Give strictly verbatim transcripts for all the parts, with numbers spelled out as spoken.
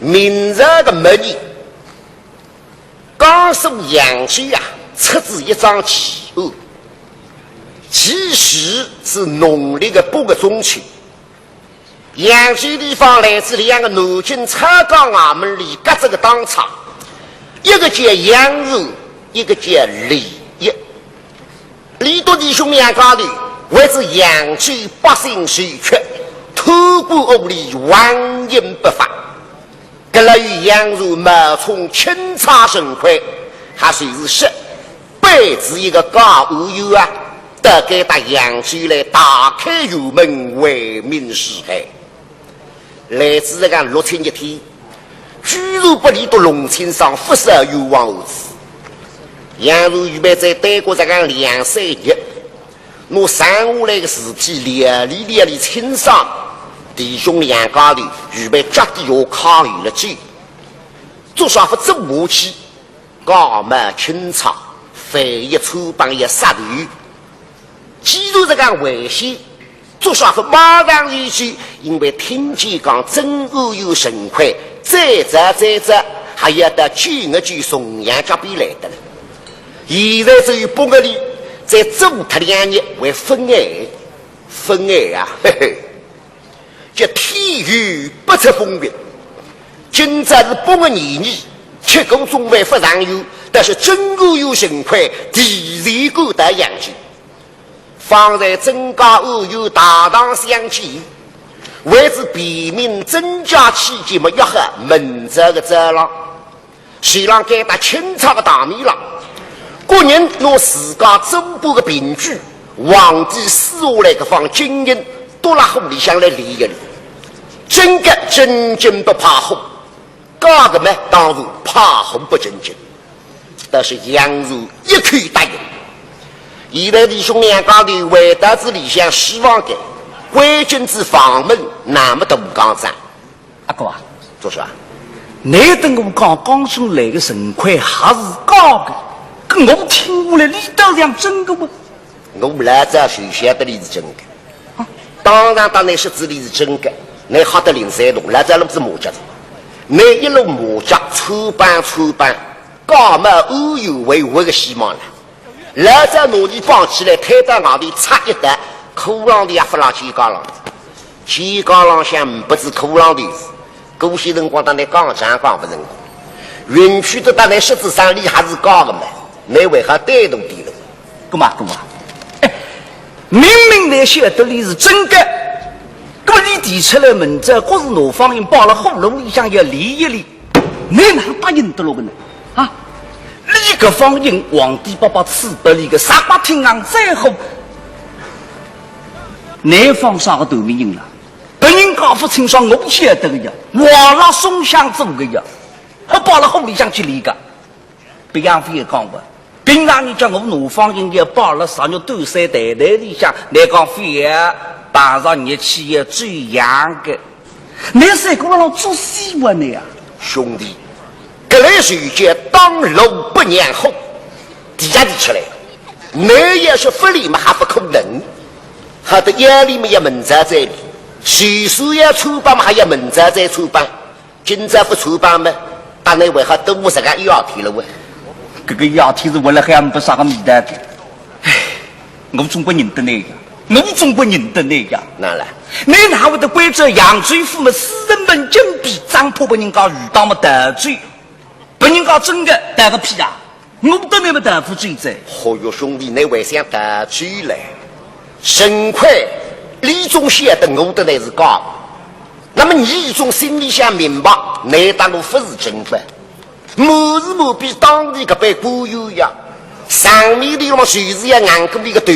明朝个末日，江苏扬州啊，出仔一桩奇案。其实是农历个八月中秋，扬州地方来仔两个南京抄家衙门里革职个当差，一个叫杨传，一个叫李毅。 李杜弟兄两家头为仔扬州百姓受屈，贪官污吏横行不法。搿个杨传冒充钦差陈魁，还算是说，背仔一个假案由啊，到该搭扬州来大开辕门，为民除害。 来仔搿个六七日天，居然拨李杜弄清爽，勿少冤枉案子。杨传预备再耽搁搿个两三日，拿剩下来个事体料理料理清爽，弟兄两家头预备脚底下揩油了去。做啥勿做下去？ 假冒钦差，万一穿帮要杀头。既然是搿个危险，做啥勿马上就去？因为听见讲真案由陈魁，再早再早，还要到九月九重阳节边来得了。现在只有八月里，再做脱两日，还勿碍，勿碍啊，嘿嘿。 叫天有不测风云。今朝是八月廿二，吃过中饭勿上油，但是真案由陈魁提前赶到扬州。方才真假案由大堂相见，为仔辨明真假起见么，约好明朝个早浪。 就辣该搭钦差个大门浪，各人拿自家做官个凭据、皇帝赐下来搿方金印，倒辣火里向来炼一炼。真个真金不怕火，假个么当然怕火不真金。但是杨传一口答应。现在弟兄两家头回到仔里向书房间，关紧仔房门，那么大讲哉。 阿哥啊，做啥？倷搭我讲，江苏来个陈魁还是假个，搿我听下来，里头像真个么？我老早就晓得伊是真个。啊？当然搭倷说仔伊是真个，倷吓得灵山动，老早弄仔麻将，倷一弄麻将，穿帮穿帮，假冒案由为活个希望了。 老早拿伊绑起来，推到外头插一刀，裤浪头也勿勒肩胛浪。肩胛浪向勿止裤浪头，搿歇辰光搭倷讲长讲勿成功。运气得搭倷说仔生理还是假个嘛，倷为啥对头对头？搿么，搿么，哎，明明倷晓得伊是真个，搿么伊提出来明朝，可是拿方印摆勒火炉里向要炼一炼， 倷哪答应得落个呢？啊，伊搿方印皇帝伯伯赐拨伊个，啥个听上最好。倷放啥个头名印了？别人家勿清爽，我晓得个呀，我辣松香做个呀，还摆勒火里向去炼个。别样勿要讲个，平常倷叫我拿方印要摆勒啥肉端山袋袋里向，倷讲勿要，碰着热气要走样个。 倷三个人做戏话呢呀？兄弟，搿来就叫当路不让虎，第一提出来，倷要是勿炼么还勿可能，还得要炼么要明朝再炼，就算要穿帮么还要明朝再穿帮，今朝勿穿帮么，搭倷为啥多活十个一夜天了喂？搿个夜天是活勒海也没啥个味道个。唉， 我总归认得倷呀，我总归认得倷呀。哪了？倷哪会得关照扬州府么，四人门禁闭，生怕拨人家余党么逃走，拨人家真个逃个屁啊！我搭倷么逃勿走哉。哦哟，兄弟，倷还想逃走嘞？陈魁，伊总晓得我搭倷是假个，那么伊总心里向明白，倷搭我勿是真个。 瞒是瞒比当地搿班官员呀，上面的嘛就是要硬骨头个头，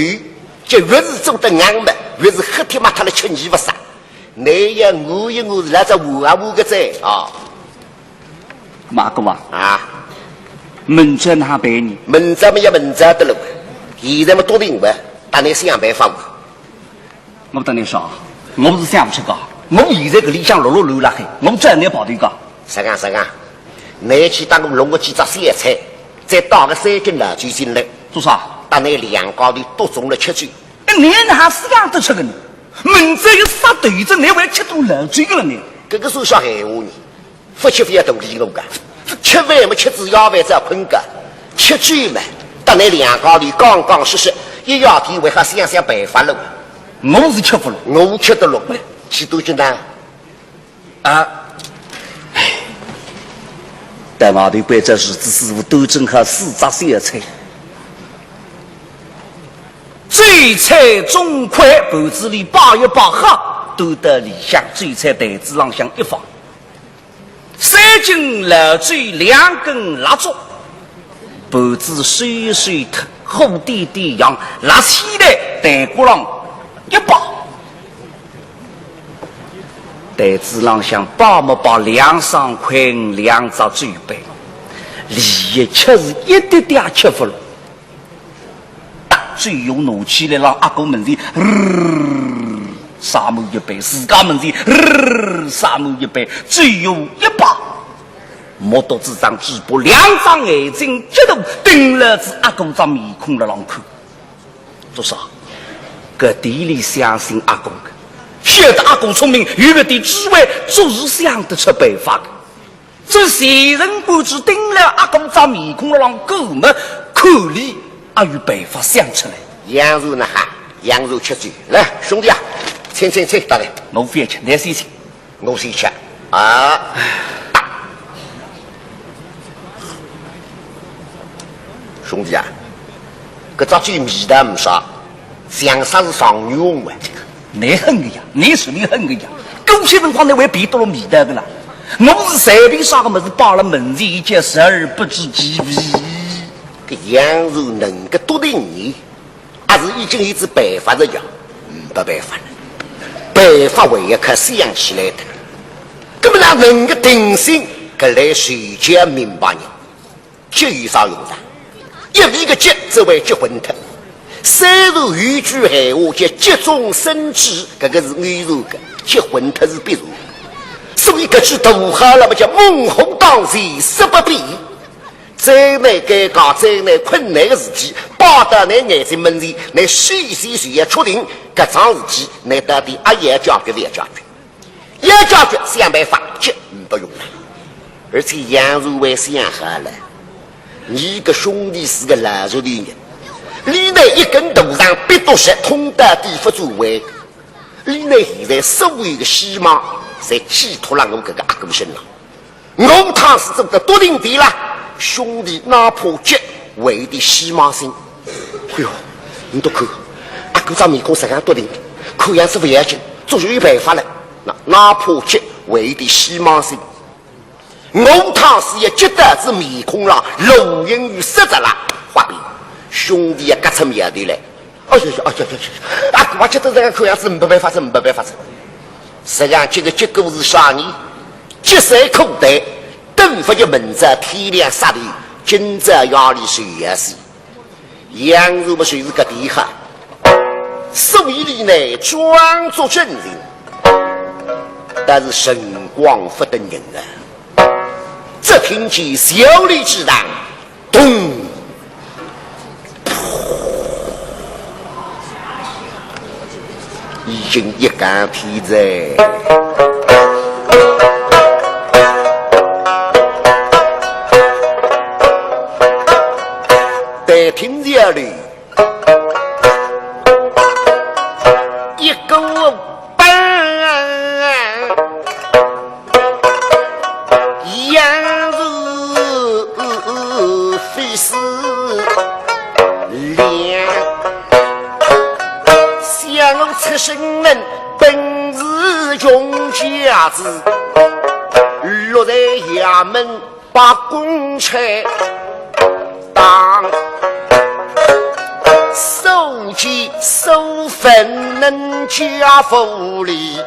就越是做得硬么，越是黑铁嘛，他来吃你勿杀。倷要我一我是来只活啊活个哉啊。马哥啊，啊，明朝哪办呢？明朝么要明朝得了，现在么笃定么，搭倷想办法嘛。 我搭倷说，我勿是想勿出个，我现在搿里向落落乱辣海，我只能跑脱个。啥讲啥讲？倷去搭我弄个几只小菜，再打个三斤辣椒进来。做啥？搭倷两家头笃中了吃酒。哎，倷哪哼想得出个呢？明朝要杀头哉，倷还吃得落酒个了呢？搿个算啥闲话呢？勿吃勿要道理个，吃饭么吃仔夜饭再困觉，吃酒嘛，搭倷两家头讲讲说说，一夜天还好想想办法了。我是吃勿落。我吃得落，去端酒呢？ 啊，哎，到外头关照厨子师傅端正好四只小菜。酒菜盅筷，盘子里摆一摆好，端到里向，酒菜台子浪向一放，三斤老酒，两根蜡烛， 盘子收一收脱，火点点洋，拿起来台角浪一摆。台子浪向摆么摆两双筷，两只酒杯，李煜却是一滴点也吃勿落。酒壶拿起来，让阿哥门前，日，洒满一杯，自家门前，日，洒满一杯，酒壶一摆。 目瞪仔张嘴巴，两只眼睛直盯盯牢仔阿哥张面孔辣浪看。做啥？搿点俚相信阿哥个，晓得阿哥聪明，有搿点智慧，总是想得出办法个。这前人不知盯牢阿哥张面孔辣浪看么，看俚阿有办法想出来。杨传呢哈，杨传吃酒，来，兄弟啊，请请请，大来。我覅吃，倷先请。 我先吃啊。兄弟啊，搿只酒味道勿啥，像煞是状元红啊。倷狠个呀，倷是倷狠个呀，搿歇辰光倷还辨得落味道个啦。我是随便啥个物事摆辣门前，一叫视而不知其味。搿杨传能够笃定俚， 阿是已经有仔办法哉呀？嗯，没办法了，办法还要靠想起来个。搿么哪能个定心？搿来谁叫明白呢？急有啥用场？一味个急，只会急昏脱。虽然有句闲话叫急中生智，搿个是偶然个，急昏脱是必然。所以搿句大话了么叫猛虎当前，色不变。 再难尴尬、再难困难个事体，摆到倷眼睛门前，倷首先就要确定搿桩事体，倷到底阿要解决勿要解决？要解决，想办法，急，嗯，勿用了。而且杨传还想好了，伲个兄弟是个老实头人，俚呢一根头上必笃实，通到底勿转弯。俚呢现在所有个希望，侪寄托辣我搿个阿哥身浪。 我倘使做得笃定点啦，兄弟哪怕急，还有点希望心。哎哟，倷笃看，阿哥张面孔实梗笃定，看样子勿要紧，总算有办法了。那哪怕急，还有点希望心。我倘使一急到仔面孔浪，龙吟于色泽啦，坏哉，兄弟要轧出苗头来。 哎呀呀，哎呀呀呀，阿哥啊，急得实梗看样子没办法哉，没办法哉。实梗急个结果是啥呢？急在口袋，等勿及明朝天亮杀头，今朝夜里就要死。杨传么就是搿点好，所以俚呢装作镇定，但是辰光勿等人啊。 只听见蛟楼之上，咚！已经一更天哉。但听蛟楼 一个半，杨传非是两。想我出身门本是穷家子，落在衙门 把公差当，手机手分能家府里，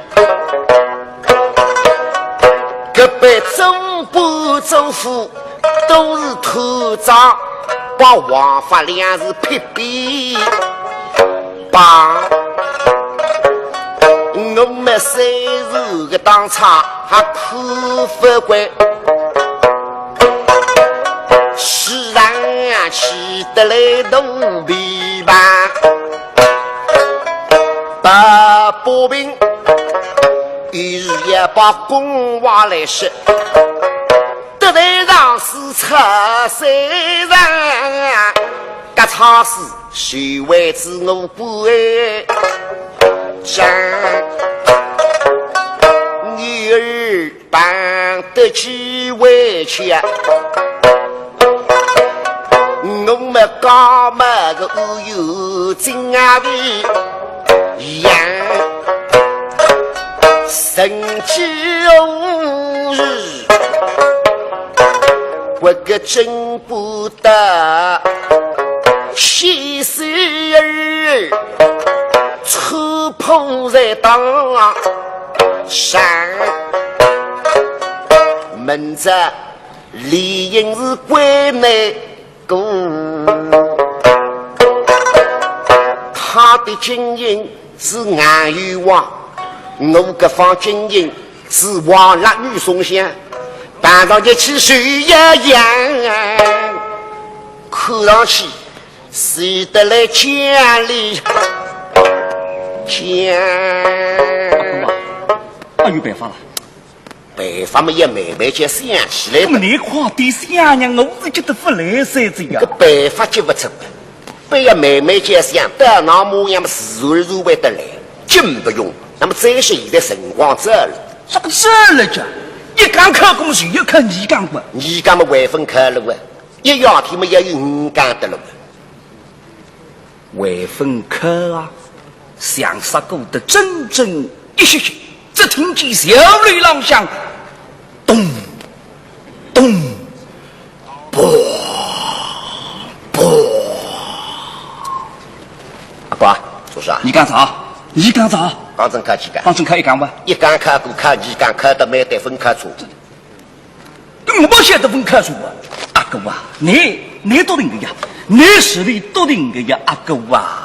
隔壁做官做副都是贪赃，把王法两字撇边。 吧。我们虽是个当差，还苦不惯，时常起得来肚皮把把把柄，于是也把公话来说，得罪上司出三人，搿差事谁为之我不为？张女儿 办得起回去啊。我们家么个有金啊的样，生计无日，我个真不得，气死儿，触碰在当上。 门子理应是归内个，他的经营是硬有望，我搿方经营是望辣女松香，办到一起手也痒，看上去是得来讲理讲。阿有办法了？ 办法么也慢慢叫想起来。那么你快点想呀，我是急得勿来三哉呀。搿办法急勿出，必要慢慢叫想，到那模样么自然而然会得来，急勿用。那么再说现在辰光早了。啥个早了讲？一更开工就要开二更个。二更么还朆开了啊，一夜天么也有五更得了啊。 还朆开啊，像煞过得整整一歇歇，只听见小楼浪向咚咚啵啵。阿宝，做啥？二更哉，二更哉。刚正开几更？刚正开一更哇。一更开过，开二更，开得慢点，朆开错。 我勿晓得朆开错啊，阿哥啊，你，你笃定个呀，你是你笃定个呀，阿哥啊。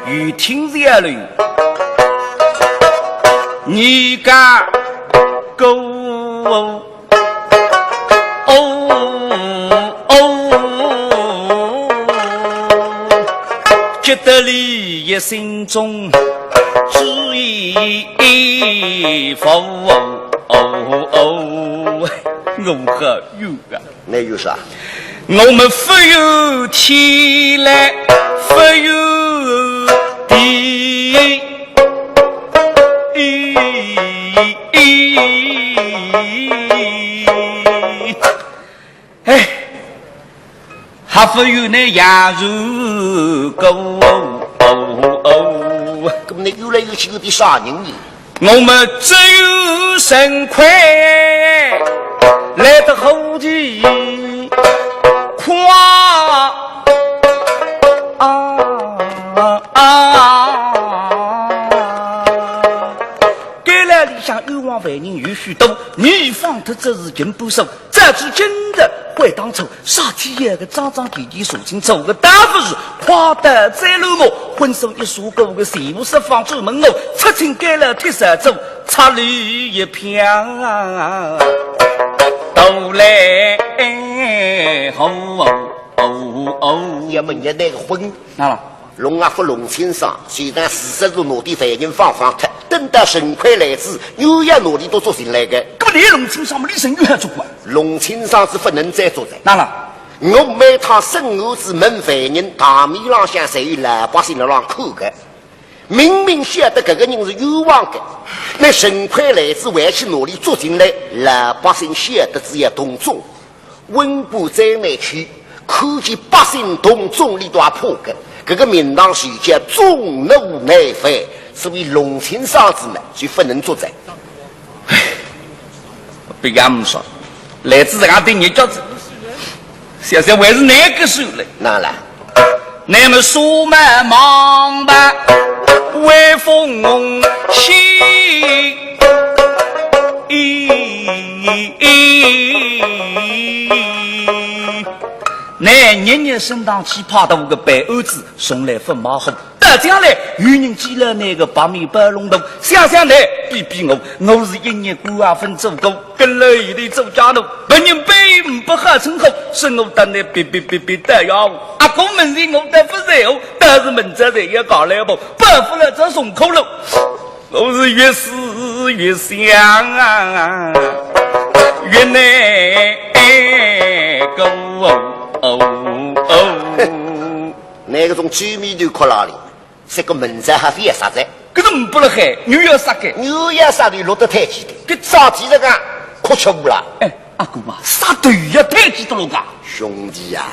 越听越乱，你讲过哦。 哦，哦，急得李爷心中只一浮。哦，哦，我好冤啊！那有啥？我们不由天来，不由地。 哎，还不如那杨树姑。哦，哦，哦。那么你越来越气，有点啥人呢？我们只有陈魁来得好奇快啊！该来里向冤枉犯人有许多，你放脱这是金不收。 早知今日悔当初，啥体要个桩桩件件查清楚个，倒不如快刀斩乱麻，浑身一束个个全部释放出门哦，出清该了铁砂锅，插里一片，都来吼哦哦哦。要么你那个昏。哪了？ 弄啊，勿弄清爽，虽然事实是拿点犯人放放脱，等到陈魁来仔，又要拿俚笃捉进来个。搿么你弄清爽么，你陈魁还捉啊？弄清爽是勿能再捉哉。哪了？我每趟审案子问犯人，台面浪向侪有老百姓辣浪看个，明明晓得搿个人是冤枉个，那陈魁来仔还去拿俚捉进来，老百姓晓得仔要动众。 文官再没去，看见百姓动众，俚笃也怕个。搿个名堂是叫众怒难犯，所以弄清爽仔呢，就勿能捉哉。唉，别个没说，来仔这个对日脚子，想想还是那个时候嘞。哪了？ 那么苏满忙吧，威风起。那日日升堂去，派头个办案子，从来勿马虎。到将来，有人见了那个白面包龙头，想想呢，比比我，我是一日官也勿做过，跟了一头做家奴，别人背不好称呼，是我当年别别别别的呀。阿哥门前我得不在乎，但是门前人也搞来不，不服了这松口了。我是越思越想啊，越难过哦哦哦。那个从嘴里头哭了哩。 这个门子还非要杀哉。搿是呒不了海，牛要杀个。牛要杀的落得太简单。搿早知道个哭吃无啦。哎，阿哥啊，杀头要太简单了噶。兄弟呀，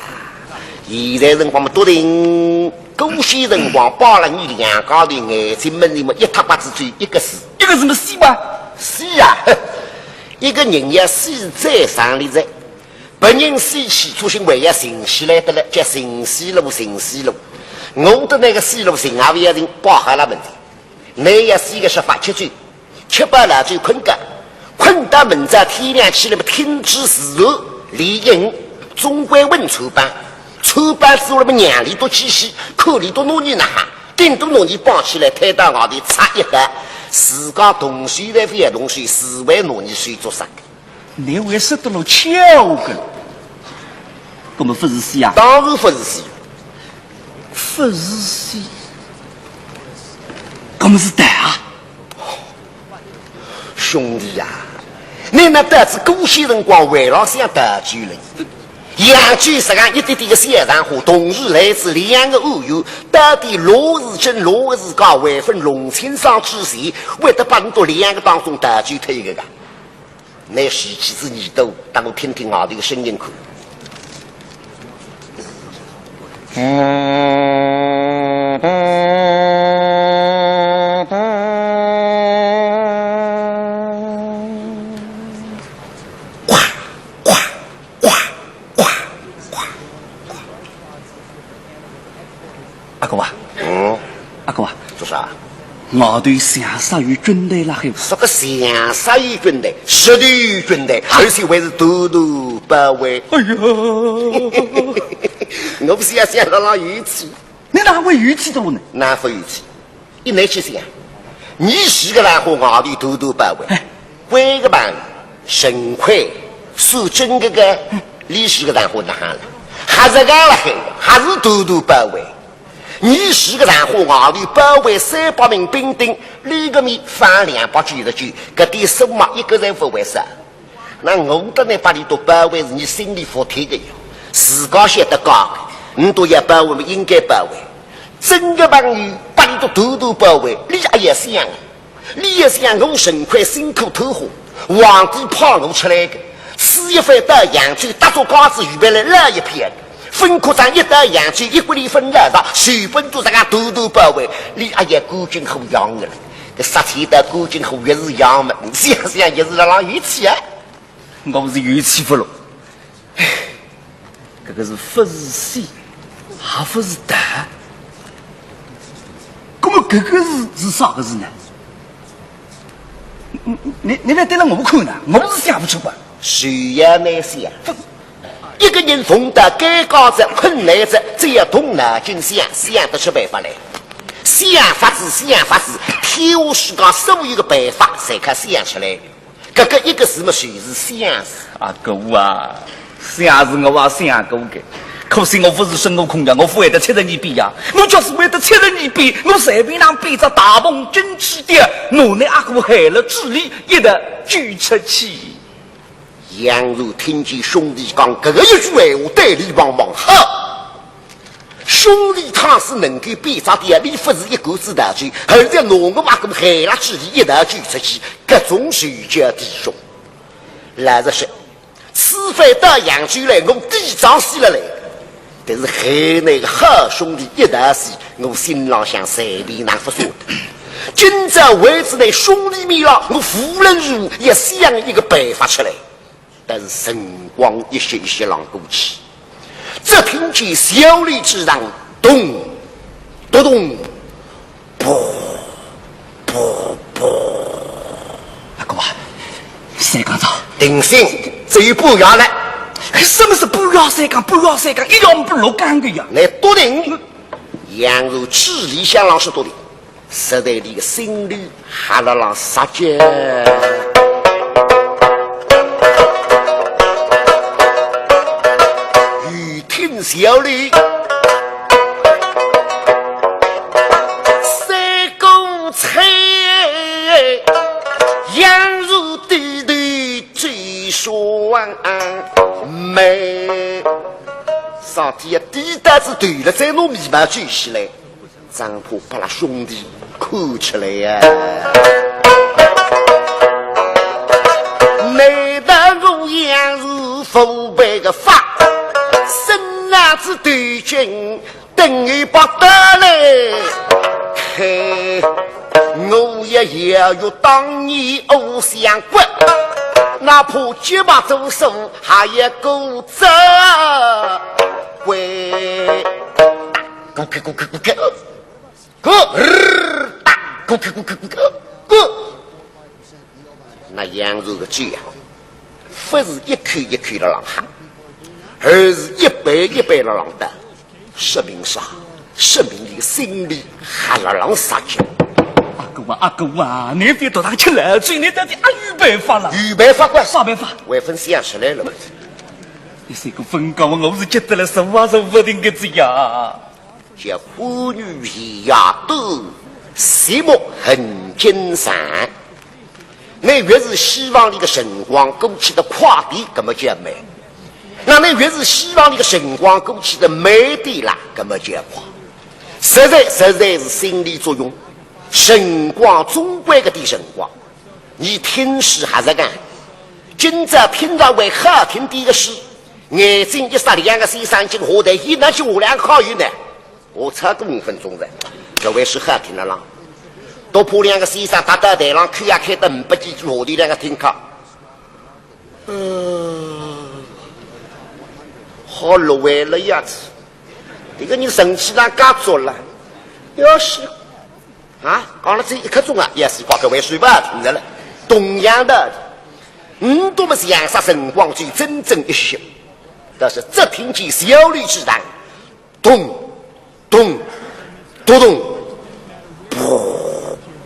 现在辰光嘛，笃定，古稀辰光，摆了伲两家头眼睛门里么一塌刮子只有一个字。一个字么死吧？死呀，一个人要死在上里哉。 别人死去，初心还要寻起来的了，叫寻死路，寻死路。我的那个死路寻也不要寻，摆好了门子。倷要死个说法，吃酒，吃饱了就困觉，困到明朝天亮起来么，听之自然，理应总归问穿帮，穿帮之后么，让俚笃去死，看俚笃拿俚哪哈，顶多拿俚绑起来，推到外头插一刀，自家动手侪不要动手，自会拿俚手做杀个。 倷还说得落巧个，搿么勿是死啊？当然勿是死。勿是死，搿么是逃啊？兄弟呀，倷那到仔古稀辰光，还老想逃走了。扬州实梗一点点个小场化，同时来仔两个按院，到底哪个是真，哪个是假，还朆弄清爽之前，会得拨俚笃两个当中逃走脱一个个。 倷竖起仔耳朵，搭我听听外头个声音看。呱，呱，呱，呱，呱。 阿哥啊，嗯？阿哥啊，做啥？外头像煞有军队辣海。啥个像煞有军队？实头有军队，而且还是团团包围。哎呀，我勿是要想得老有趣。倷哪会有趣得落呢？哪会有趣？ 倷去想，伲是个人和外头团团包围，哎。关个门，陈魁，苏州个个，俚是个人和哪哈了？还是个了海，还是团团包围。伲是个人和外头包围三百名兵丁，俚个面放两百九十九，搿点数目一个侪勿会少。 那我搭倷拨俚笃包围是伲心里服帖个呀，自家晓得讲，倷笃要包围么应该包围。真个朋友拨俚笃团团包围，俚也要想，俚也想我陈魁辛苦偷花，皇帝派我出来个，此一番到扬州搭座架子预备来老一片。 朆可长一到扬州，一个里朆来到，全部侪是个团团包围，俚也要赶紧和样个了。搿杀气到赶紧和越是样么，想想也是辣浪有趣啊。我是有趣勿咯？唉，搿个是勿是死，还勿是逃？搿么搿个是，是啥个字呢？倷，倷，倷覅对着我看呢，我是想勿出个。谁也难想。一个人逢到尴尬着、困难着，只要动脑筋想，想得出办法来。想法子，想法子，天下世界所有个办法，侪靠想出来。搿个一个字么，就是想字。阿哥啊，想字我也想过个，可惜我勿是孙悟空呀，我勿会得七十二变呀。我假使会得七十二变，我随便哪变只大鹏金翅鸟，拿倷阿哥害了之理，一道救出去。 杨儒听见兄弟讲搿个一句闲话，对俚望望，哈！兄弟倘使能够变只鸟，俚勿是一个字道理，而且拿我阿哥害了之理一道救出去，搿种就叫弟兄。老实说，此番到扬州来，我抵账死了来。 但是害倷个好兄弟一道死，我心浪向随便哪勿舍得。今朝为仔倷兄弟面浪，我无论如何也想一个办法出来。但是辰光一歇一歇浪过去，只听见小楼之上咚咚咚咚，噗 噗噗。阿哥啊，三更哉。定心，只有半夜了。什么是半夜三更？半夜三更，一夜呒不六更个呀。倷笃定。杨儒嘴里向老实笃定，实在俚个心里还辣浪杀劲。小李，三个菜，羊肉底头最爽美。啥体呀，底搭子头了，再拿眉毛皱起来。 张婆拨拉兄弟看出来呀。难道我杨氏父辈个法，身浪子头巾等于白得来？嘿，我也要有当年偶像骨，哪怕结巴做手，还要顾着。喂，咕咕咕咕咕咕。 滚！哒，滚，滚，滚，滚，滚，滚！那杨氏个嘴啊，勿是一口一口的浪喊，而是一杯一杯的浪倒，说明啥？说明伊个心里还辣浪杀气。阿哥啊，阿哥啊，侬覅独大吃老酒，侬到底阿有办法啦？有办法个。啥办法？还勿想出来了。侬三个勿讲，我是急得来坐也坐勿定个子呀。 叫欢女易夜多，寂寞恨经长。侬越是希望伊个辰光过去得快点，搿么叫慢。那侬越是希望伊个辰光过去得慢点啦，搿么叫快。实在，实在是心理作用，辰光总归搿点辰光。 伊听书还是讲，今朝听着回好听点个书，眼睛一眨，两个先生已经下台，伊哪去下两个好友呢？我差多五分钟了，搿回书好听了啦。都怕两个先生踏到台浪，口也开得呒不几句话，头两个听客。嗯，好落位了呀子，迭个人神气浪介足了，要死。 啊，讲了只一刻钟啊，也是把搿回书勿听着了。同样的，嗯，多么像啥辰光最真正一息，但是只听见小李之声，咚，咚，咚咚，噗，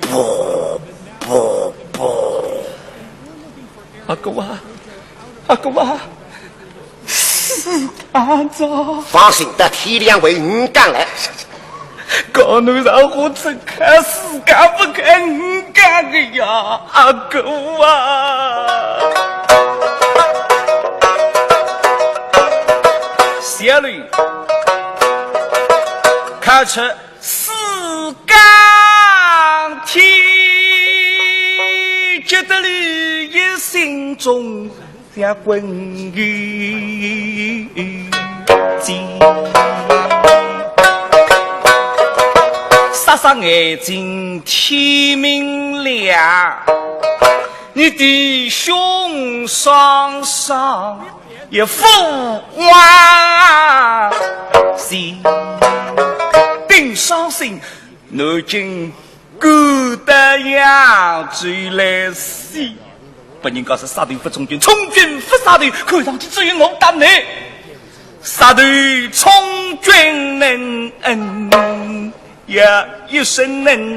噗，噗，噗。阿哥啊，阿哥啊， 是啊，这放心，到天亮回五更来。高头上火只开四更，不开五更的呀，阿哥啊！小李，开出四更天，急得李一心中 要滚雨惊。霎霎眼睛天明亮，你弟兄双双也父亡心，顶伤心，南京 赶到扬州来死。别人家是杀头不充军，充军不杀头，看上去只有我搭侬。杀头充军能恩，也一生能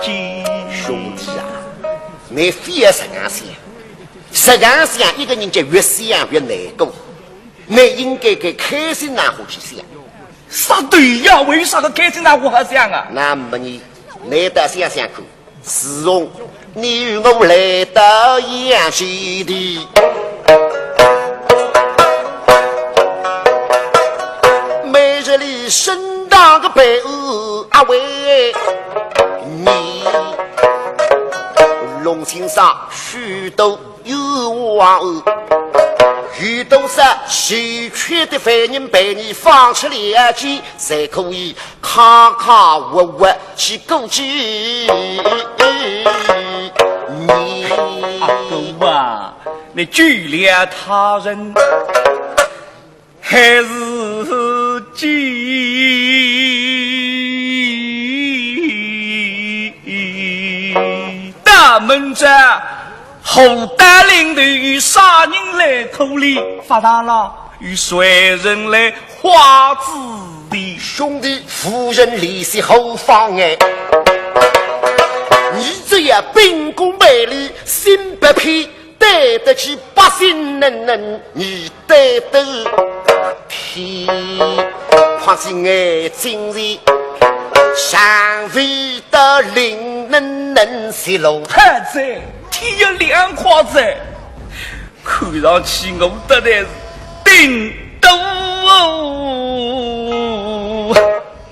见。兄弟啊，侬覅实梗想，实梗想一个人就越想越难过。侬应该该开心哪能去想。杀头呀，为啥个开心哪能好想啊？那么呢， 侬倒想想看，自从你与我来到扬州地，每日里升堂个备案啊喂，你弄清爽许多 冤枉啊，有多少受屈的犯人被你放出来解，才可以快快活活去过去。你阿哥啊，你救了他人， 还是急。大门着，后大领头有啥人来拖累？发大了，有谁人来花子的？兄弟，夫人怜惜何妨哎？你只要秉公办理，心不偏， 对得起百姓人人，你对得天，看见眼睛里，尚未到灵能能泄露。好哉，天也亮快哉，看上去我得来是顶多哦。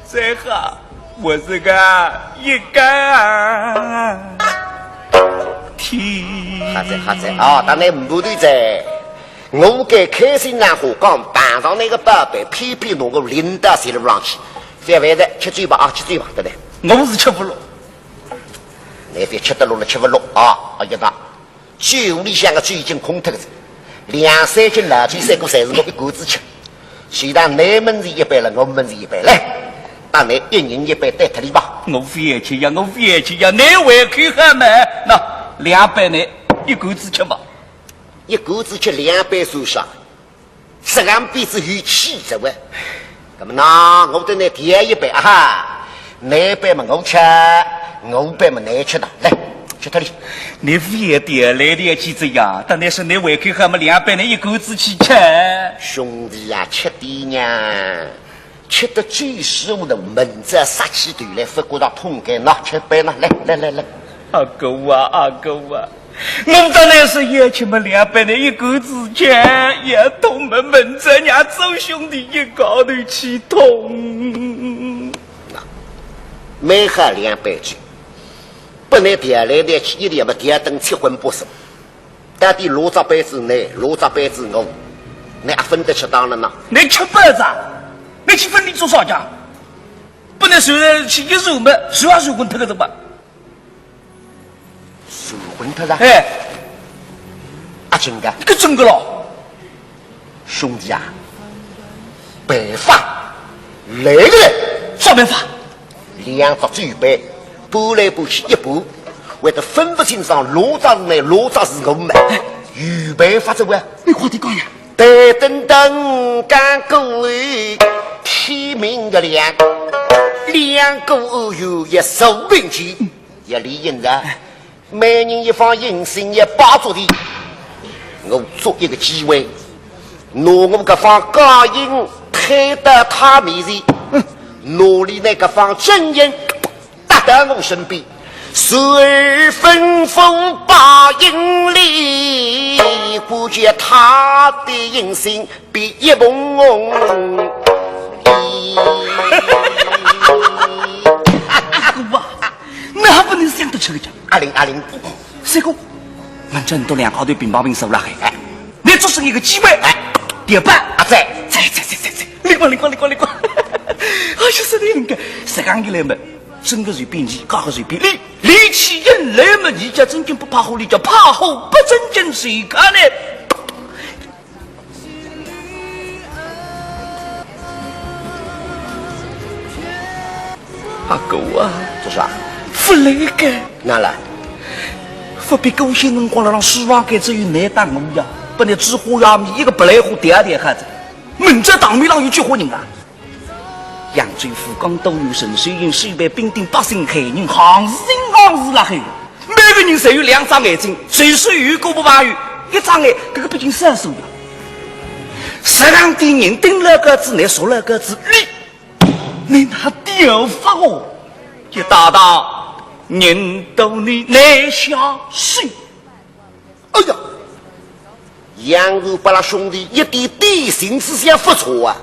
再好，我是个一个天。好哉，好哉啊，当然唔对哉。 我该开心哪哈讲，碰上那个宝贝，偏偏拿我领到水路上去。覅烦哉，吃酒吧啊，吃酒吧，对不对？我是吃勿落。那覅吃得落了，吃勿落啊！哎呀，那酒壶里向个酒已经空脱了，两三斤老酒三个侪是我一个子吃。虽然你们是一杯了，我们是一杯，来，当然一人一杯，对脱了吧。我覅吃呀，我覅吃呀，你胃口好嘛？那两杯呢，一个子吃吧。 一个子吃两杯算啥？实梗比子有气质喂。那么呢，我等你第一杯啊哈，你杯么我吃，我杯么你吃的，来，吃脱哩。你覅点来的去这样，但那是你胃口好么两杯呢，一个子去吃。兄弟呀，吃点呀。 吃得醉时候呢，明朝杀起头来，勿觉着痛个，拿吃杯呢，来来来来。阿哥啊，阿哥啊，我当然是要吃么两杯呢，一个子吃，也痛么明朝让做兄弟一家头去痛。那，每喝两杯酒，本来调来调去，一点么调等七荤八素。 到底哪只杯子你，哪只杯子我，你阿分得出当了呢？你吃饱子啊？你去分你做啥家？不能随便去一受么，受啊受昏脱个怎么？受昏脱了？哎，阿真个？搿真个咯。兄弟啊，办法来了。啥办法？ 两只酒杯，搬来搬去一搬，会得分勿清爽哪只是你，哪只是我么。有办法子哇？你快点讲呀！待等到五更过后，天明个亮，两个暗月一手并肩，一理应着。 每人一方印信一包做的，我捉一个机会，拿我搿方假印推到他面前，拿俚那个方真印搭到我身边，随而吩咐包印里，估计他的印信 比一蓬蓬。阿哥啊，那还不能想得出个讲。阿林，阿林，三哥，反正都两家头并排并坐了海，哎，你捉准一个机会，哎，点办？啊，在，在，在，在，在，灵光，灵光，灵光，灵光。哎呀，是的，灵个，实梗一来嘛，真个是便宜，假个是便宜，你，你去引来嘛，你家真正不怕火，你家怕火不正经，谁敢呢？ 阿哥啊，做啥？勿来个。哪了？勿比过歇辰光了，让书房间只有你搭我呀，拨你只花呀米一个白来花点点好子，明朝堂面浪有几化人啊？扬州府江都县陈守信，手办兵丁百姓害人，行是行是辣海。 每个人侪有两只眼睛，就是有个不朋友，一只眼，搿个毕竟少数呀。实梗点人盯牢个子，你说牢个子，你，你哪点法哦？一大大人到你拿下手。哎呀， 杨元八拉兄弟一点点心思想勿错啊，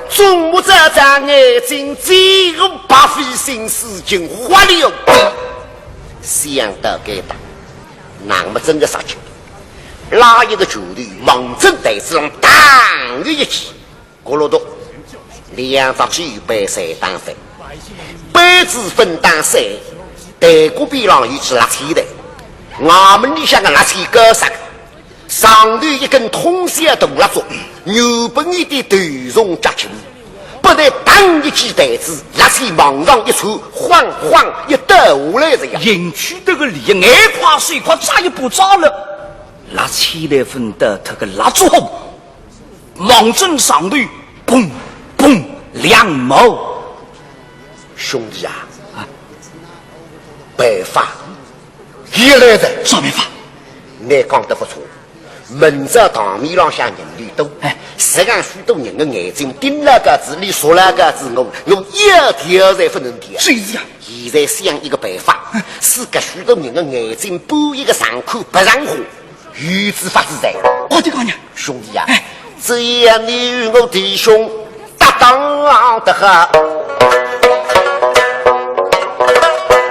总目这张眼睛，这个白费心思经花了的。想到该搭，那么真个杀气，拉一个拳头，望准台子上当一记。 咕噜嘟，两只酒杯侪打翻，杯子分打碎，台角边浪有只蜡扦台，衙门里向个蜡扦高煞个，上头一根通宵大蜡烛，原本一点头重脚轻，拨俚当一记台子，蜡扦往上一窜，晃晃一倒下来这样。引起这个李眼快手快抓一把抓了，蜡扦台分倒脱个蜡烛火。 望准上头，砰砰两毛。兄弟啊，啊，办法也来哉。啥办法？你讲得不错，明朝堂面浪向人头多，哎，实梗许多人的眼睛盯牢个仔，你说牢个仔，我，我一条侪勿能跳。是呀。现在想一个办法，使搿许多人的眼睛拨一个上看勿上化，有仔法子哉。我的娘！兄弟啊，哎，只要你与我弟兄搭档得好，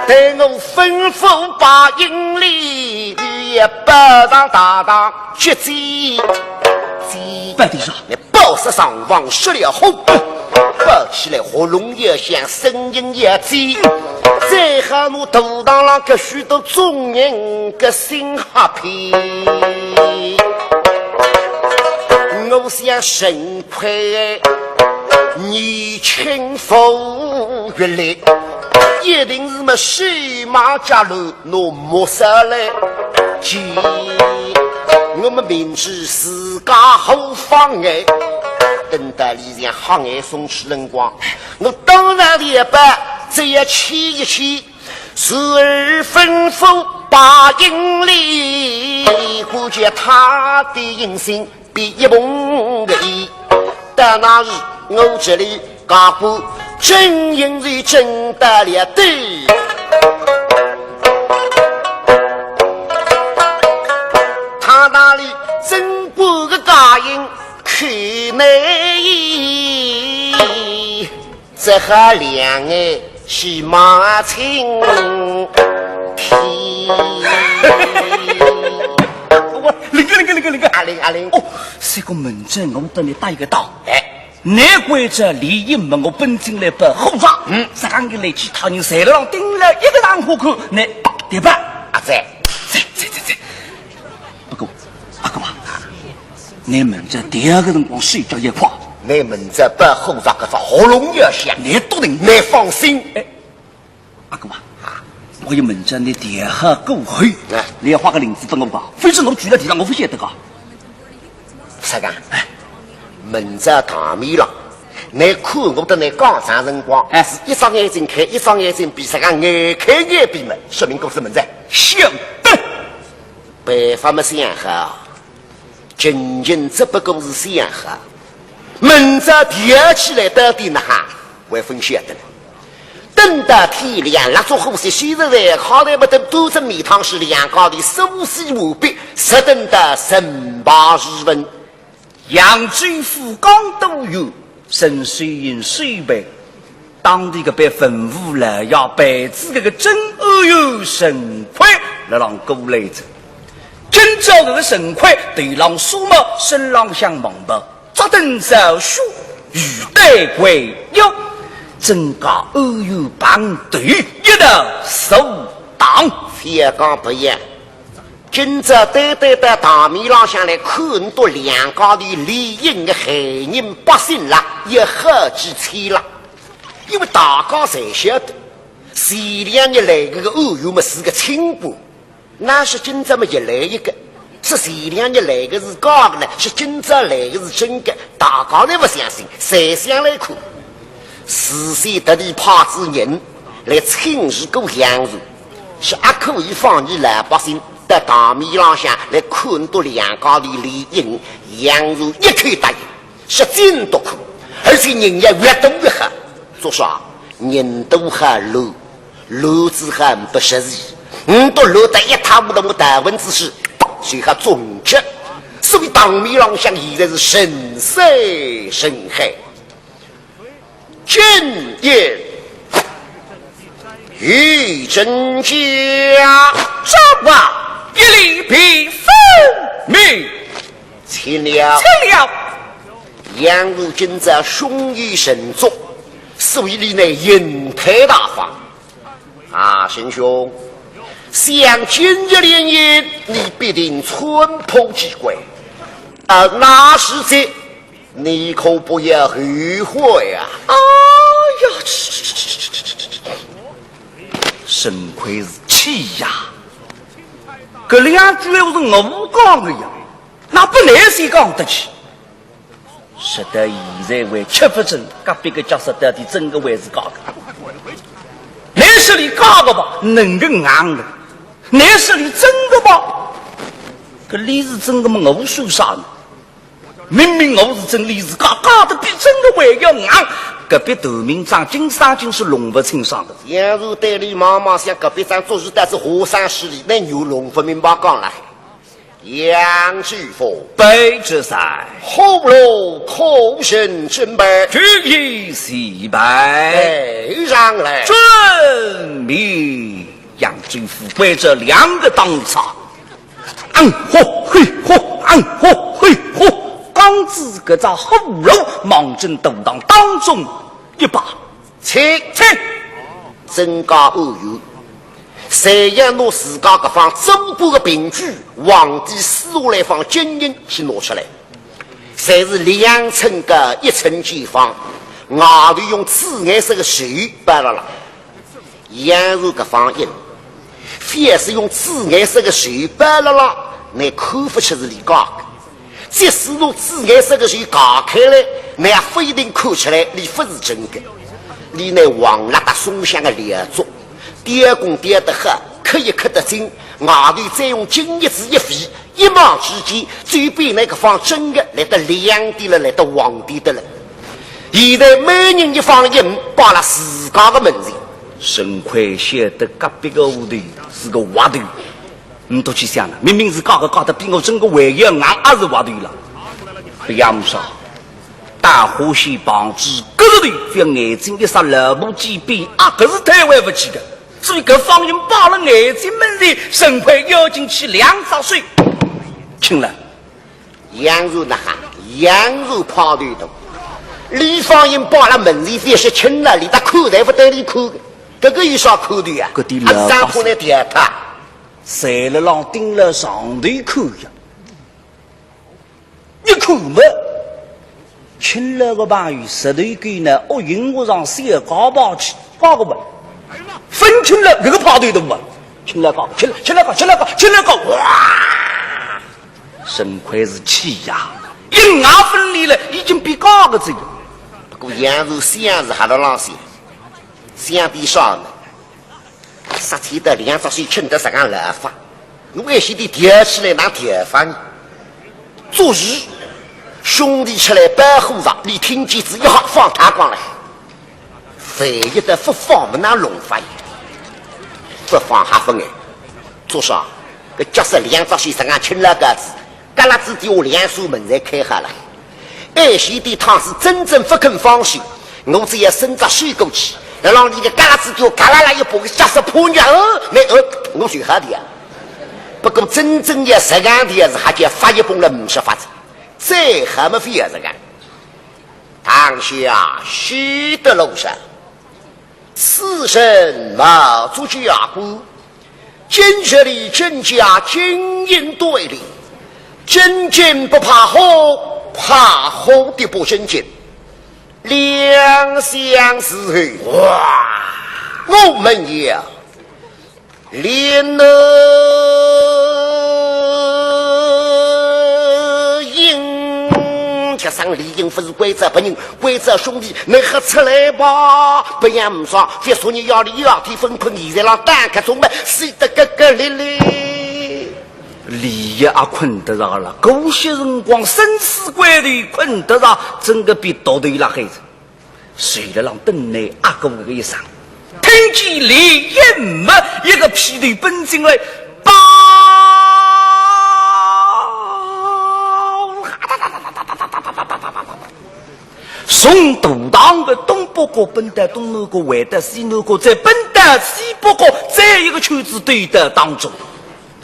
待我吩咐八英里，你也不上大堂去见见。拜地上。你报上房，说了好，报起来喉咙也响，声音也尖，再好拿大堂浪搿许多众人个心吓骗。我想沈 亏你轻浮越来，一定是么水马家路拿没收来。我么明知自家好妨碍，等到俚像吓眼送去辰光，我当然也不只要牵一牵，随而吩咐八英里，估计他的音信 比一梦个一。到那时我这里家官真应是真得了的，他那里真不个答应去内。 只好两眼是望青天。我灵个灵个灵个灵个。阿灵阿灵。哦，这个明朝我搭你搭一个档。哎。难怪这李应问我本进来不好上。嗯。实梗一来，其他人侪辣浪盯了一个上火看，那对吧？阿在。在在在在。不过，阿哥啊， 你明朝第二个辰光睡觉也快。你明朝不好上搿只喉咙要响，你笃定。你放心。哎，阿哥啊，我有明朝你第二好过后，哎，你要画个翎子分我吧，反正我跪辣地上，我勿晓得个。啥个？哎，明朝堂面浪，你看我搭你讲啥辰光，哎，是一只眼睛开，一只眼睛闭，啥个眼开眼闭嘛，说明公司明朝。晓得。办法么想好。 仅仅只不过是想好，明朝跳起来到底哪哈，还勿晓得了。等到天亮，蜡烛火熄，先生在好台么等端正面汤水，两家头梳洗完毕，直等到辰八时分。扬州府江都县 沈水印水牌，当地搿班文武老爷陪仔搿个镇安县沈奎辣浪过来哉。今朝搿个沈奎头浪纱帽，身浪向蟒袍，着等朝靴，玉带环腰，整个安县帮头一道坐堂。覅讲别样， 今朝单单到堂面浪向来看到两家头利益个害人百姓啦，也好几千啦。因为大家侪晓得，前两日来搿个安县么是个清官，那是今朝么又来一个，是前两日来个是假个呢，是今朝来个是真个，大家侪勿相信，侪想来看。 事先特地派仔人来请示过杨传，说阿可以放伊老百姓到堂面浪向来看到两家头利益，杨传一口答应，说尽都可，而且人要越多越好。做啥？人多好乱，乱子好勿实际，唔笃乱得一塌糊涂，我台文之师，随后总结。所以堂面浪向现在是人山人海。 今夜与真假，这话一理必分明。请了。请了。杨传今朝胸有成竹，所以你乃银台大方。啊，沈兄，想今日联姻，你必定穿破机关。到那时节， 你可不要后悔啊！哎呀，沈奎是气呀！搿两句闲话是我讲的呀，哪能倷先讲得去？说到现在还吃勿准，隔壁个角色到底真个还是假个？倷说俚假个吧，能够硬个；倷说俚真个吧，搿李时珍搿么我算啥呢？明明我是真李世家，假得比真个还要硬。隔壁头名长金三金是弄勿清爽个。杨素对俚望望，想隔壁张桌子搭子和尚势力，拿牛弄勿明白讲了。杨知府，卑职在。火炉可曾准备？俱已齐备。备上来。遵命。杨知府关照两个当差。 暗火黑火，暗火黑火，刚子搿只火炉望准大堂当中一把，请，请。曾家按院，侪要拿自家搿方做官个凭据，皇帝赐下来方金印去拿出来，侪是两寸个一寸见方，外头用紫颜色个绸包了了。 杨素搿方印，非要是用紫颜色个绸包了了，倷看勿出是俚假个。即使拿紫颜色个绸解开来，倷也勿一定看出来俚勿是真个。俚乃黄蜡搭松香个料作，雕工雕得好，刻也刻得精，外头再用金叶子一飞， 一望之间，就比倷搿方真个来得亮点了，来得黄点的了。现在每人一方印，摆辣自家个门前。沈魁晓得隔壁个丫头是个滑头，呒多去想了，明明是假个，假得比我真个还要硬，还是滑头了。勿要说，大火先碰仔，搿个头，覅眼睛一眨，老母鸡变啊，搿是推扳勿起个。 所以搿方印摆辣眼睛门前，沈魁要紧去两只手，请了。杨素呐哈，杨素派头大，俚方印摆辣门前，覅说请了，连搭看侪勿搭俚看个，搿个有啥看头呀？搿点老百姓，阿是上铺那点他，侪辣浪盯牢上头看呀。 一看么，请来个朋友，石头狗呢，恶行恶上，小家暴起，搞个么，勿请了，搿个派头大么，请来搞，请来，请来搞，请来搞，请来搞，哇！沈魁是气呀，一眼勿离了，已经变假个哉。不过杨素想是还辣浪想，想点啥呢？ 煞气得两只手撑得实梗老法，我一歇头跳起来哪跳法呢？做事，兄弟出来保护着，俚听见仔一吓放脱光了。万一得勿放么哪弄法呀？勿放还勿碍，做啥？搿脚势两只手实梗撑牢架子， 旮旯子底下两扇门侪开好了。哎，前头趟是真正勿肯放手，我只要伸只手过去，让伊个旮旯子底下嘎啦啦一把，个脚势破掉，哦，那，哦，我就好点啊。不过真正要实梗点是还叫发一崩了，呒啥法子。再还没法子个。堂下休得啰嗦。 此人冒着家官，今日里真假金印对立，真金不怕火，怕火的不真金。两相伺候，哇！我们也连了印，加上李应不是关照别人， 关照兄弟，你还出来吧，不然呒啥，覅说你夜里夜天勿困，现在浪打开窗门，睡得咯咯咧咧。李煜也困得着了，搿歇辰光生死关头困得着，真个比倒头拉黑子。睡了浪等呢，啊个一声，听见李煜么一个劈头奔进来，报 从大堂个东北角奔到东南角，回到西南角，再奔到西北角，再一个圈子兜到当中。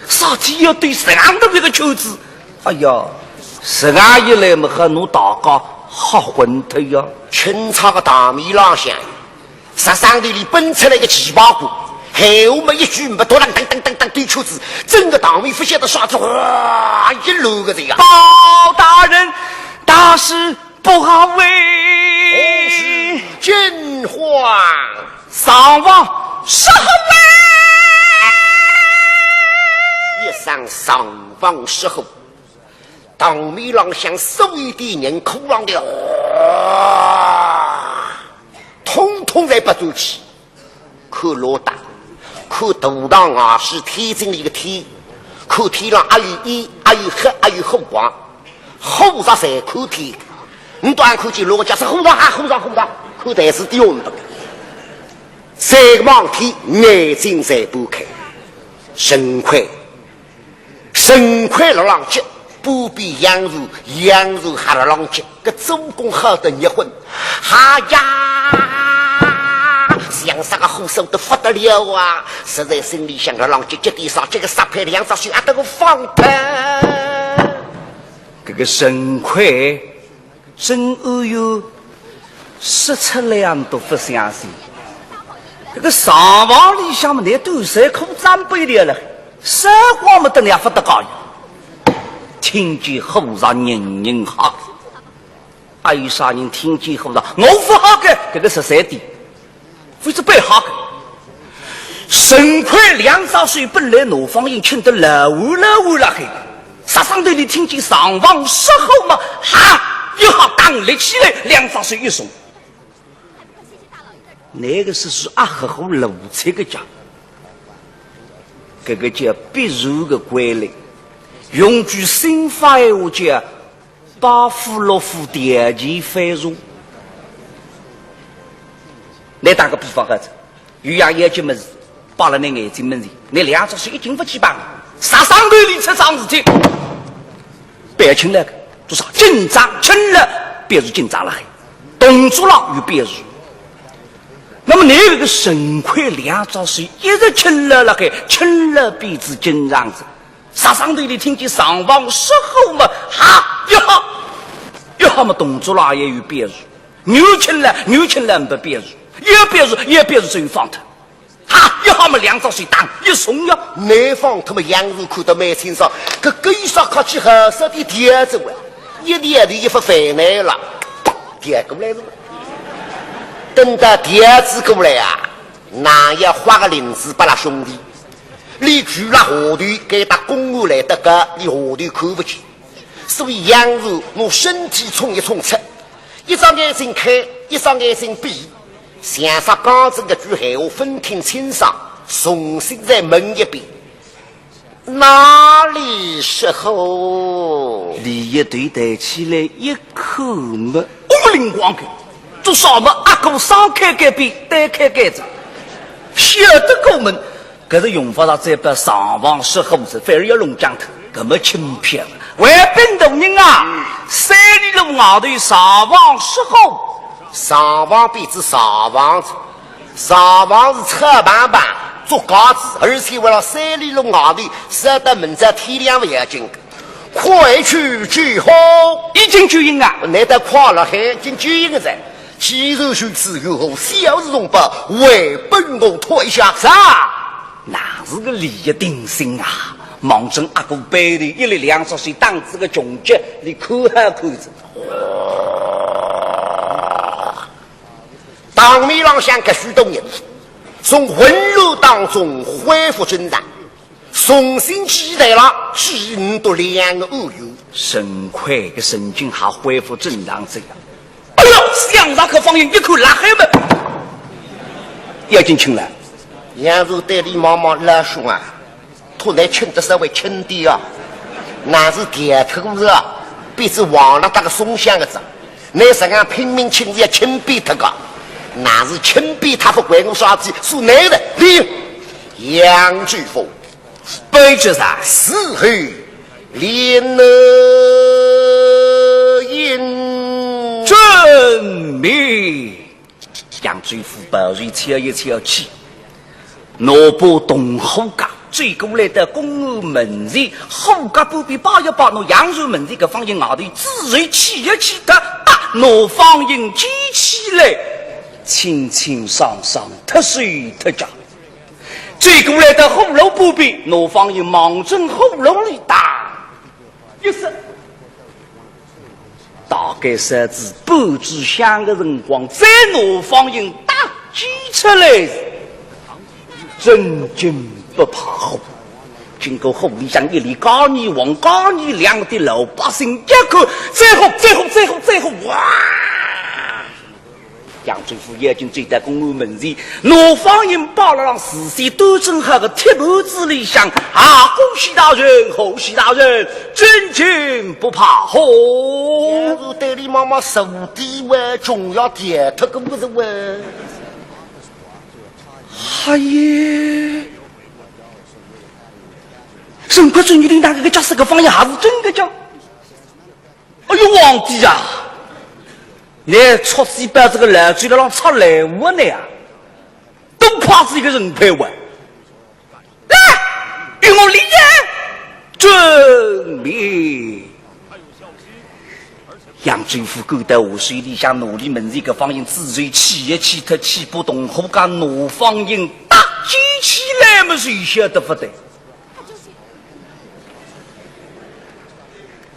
啥体要兜实梗大一个圈子？哎呀，实梗一来么，还拿大家吓昏脱呀！钦差个大门浪向， 啥上头里奔出来个奇葩鬼，闲话么一句没多，当当当当当兜圈子，整个堂面勿晓得啥体，哗，一乱个这样。包大人，大事不好喂！何事惊慌？上房失火喂！一声上房失火， 堂面浪向所有的人哭浪的，哇，统统侪勿转去，看落搭，看大堂外势天井里个天，看天浪阿有烟，阿有黑，阿有火光，火烧侪看天。倷当然看见老家是火烧啊，火烧，火烧，看台子底下呒不。再望天，眼睛侪擘开。陈魁，陈魁辣浪急，旁边杨传，杨传还辣浪急。 搿做功好得热昏，哈呀，像煞个火烧得勿得了啊！实在心里想，辣浪急急点啥，搿个杀配两只手啊，得个放脱。搿个陈魁真有说出来也都勿相信。搿个上房里向么，拿短衫裤子也脱脱了，啥光么等了勿得高兴。听见火烧人人吓。 还有啥人听见火烧，我勿吓个，搿个十三点，勿是白吓个。陈魁两只手本来拿方英揿得牢牢勒海，煞生头里听见上房失火么，哈，一下当立起来，两只手一松。那个是是啊，呵呵露出个家，搿个叫必然个规律，用句新法闲话叫 八府六府条件反射。拿打个比方好哉，有样要紧物事，摆辣倷眼睛门前，倷两只手一径勿去碰，煞生头里出桩事体，勿要轻了个，做啥？紧张，轻了，表示紧张了海，动作浪有表示。那么倷搿个陈魁两只手一直轻了勒海，轻了表示紧张哉。 煞生头里听见上房失火么，哈，一吓，一吓么动作浪也有表示，越轻了，越轻了呒不表示，越表示，越表示就放脱。哈，一吓么两只手当一松呀。倷放脱么，杨传看得蛮清爽，搿个有啥客气好说的，调转啊，一调头一副烦恼了，调过来了嘛。等到调转过来啊， 哪要花个翎子拨拉兄弟，俚跪辣下头，该搭公案来得个，俚下头看勿见。所以杨传拿身体冲一冲出，一只眼睛开，一只眼睛闭，像煞刚正搿句闲话勿听清爽，重新再问一遍。 哪里失火？李乙头抬起来一看么，哦，灵光个，做啥么？阿哥双开间壁，单开间子，晓得过门，搿是用勿着再拨上房失火哉，反而要弄僵脱，搿么轻飘。喂，禀大人啊，三里路外头上房失火。上房变仔啥房子？ 上房是草棚棚，竹架子，而且为了三里路外头，烧得明朝天亮勿要紧个。快去救火！已经救人啊！难得快了，还已经救人个哉。既然如此，有何小事重报，还不与我退下？啥？那是个李乙定心啊，望准阿哥背后一立两只手打仔个穷脚，俚看好看仔。 堂面浪向搿许多人，从混乱当中恢复正常，重新聚集了，只有两个案由。陈魁个神经还恢复正常哉呀。哎哟，想着搿方英一看辣海么，要紧请来。杨传对俚望望，老兄啊， 托倷轻得稍微轻点啊，那是调脱个是啊，变仔黄了搭个松香个子，倷实梗拼命轻是要轻扁脱个，那是轻扁脱勿关我啥事，是倷的，你杨知府，卑职在。伺候。连恩。遵命。 杨知府袍袖翘一翘起，拿把铜火夹，走过来到公案门前，火夹旁边摆一摆，拿杨传门前搿方英外头仔细掮一掮脱，啊，拿方英举起来，清清爽爽，脱手脱脚。走过来到火炉旁边，拿方英望准火炉里打一塞。 大概烧仔半支香个辰光，再拿方英搭举出来，真金不怕火。经过火里向一炼，加二黄，加二亮的老百姓一看，再火，再火，再火，再火，哇！杨杨知府已经走到公案门前，拿方印摆勒浪，事先端正好个铁盘子里向，啊，恭喜大人，贺喜大人，真金不怕火。要是对你妈妈手底哇，总要跌脱个物事哇。哎呀，沈国忠，你领导搿个家世个方印还是真个假？哎呦，皇帝呀，你戳死把这个老嘴了，让出来我呢呀，都怕是一个人陪我。来，与我立正。遵命。杨知府赶到下手里向，拿俚门前个方印仔细气一气，特气把同伙家拿方印搭起起来么，谁晓得勿对。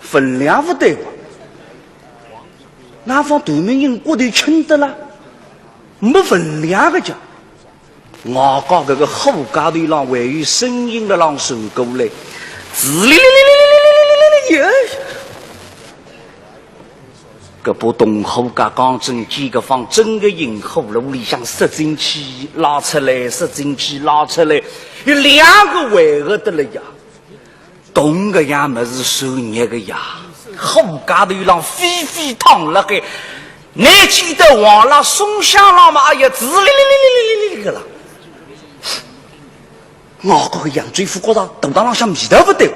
分量勿对哇？那方断命印骨头轻得啦，没分量个讲。 外加搿个虎架头浪还有声音勒浪传过来，滋哩哩哩哩哩哩哩哩哩，搿把铜虎架刚正几个方，真个印，葫芦里向塞进去拉出来，塞进去拉出来，有两个回合得了呀。 铜个样么是受热个呀，虎架头浪飞飞烫辣海，拿记得王蜡松香浪嘛，哎呀，滋哩哩哩哩哩哩哩个了。我搿个杨知府觉着头当浪向味道勿对，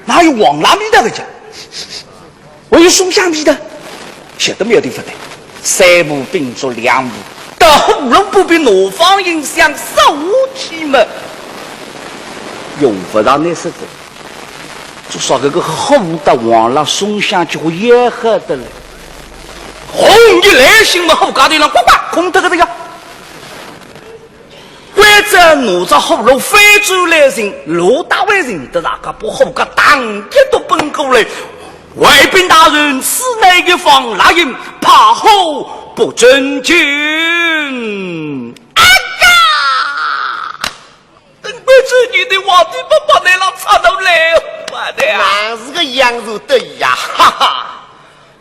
哪有王蜡味道个讲？ 还有松香味道，晓得苗头勿对，三步并作两步，到葫芦肚皮拿方印想塞下去么，用勿着拿塞仔，至少搿个虎搭王蜡松香就会要好得了。红一来信么，虎架头浪呱呱空脱个呀。 关照拿只葫芦翻转来寻，罗大为寻得大家把虎架当一笃奔过来。回禀大人，此乃一方蜡印，怕虎不准进。啊呀！等关照你的皇帝不把那浪插到来，我的啊！那是个样子对呀，哈哈。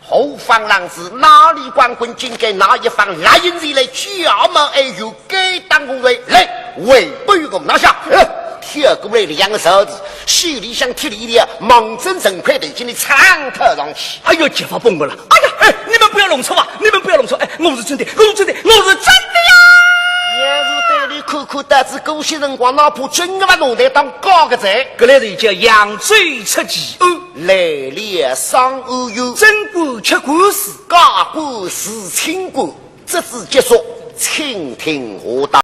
何方浪子，哪里光棍，竟敢拿一方蜡印前来假冒，哎呦，该当何罪？来，还不与我拿下！呃，跳过来两个手子，手里向铁链条，望准陈魁头颈里长套上去。哎呦，结发崩我了！哎呀，哎，你们不要弄错啊！你们不要弄错！哎，我是真的，我是真的，我是真的呀！要是对你看看，到仔搿歇辰光，哪怕真个把弄台当高个哉。搿来是叫扬州出奇案。 来了商案哟，贞观吃官司，假官是清官，这次结束，请听下档。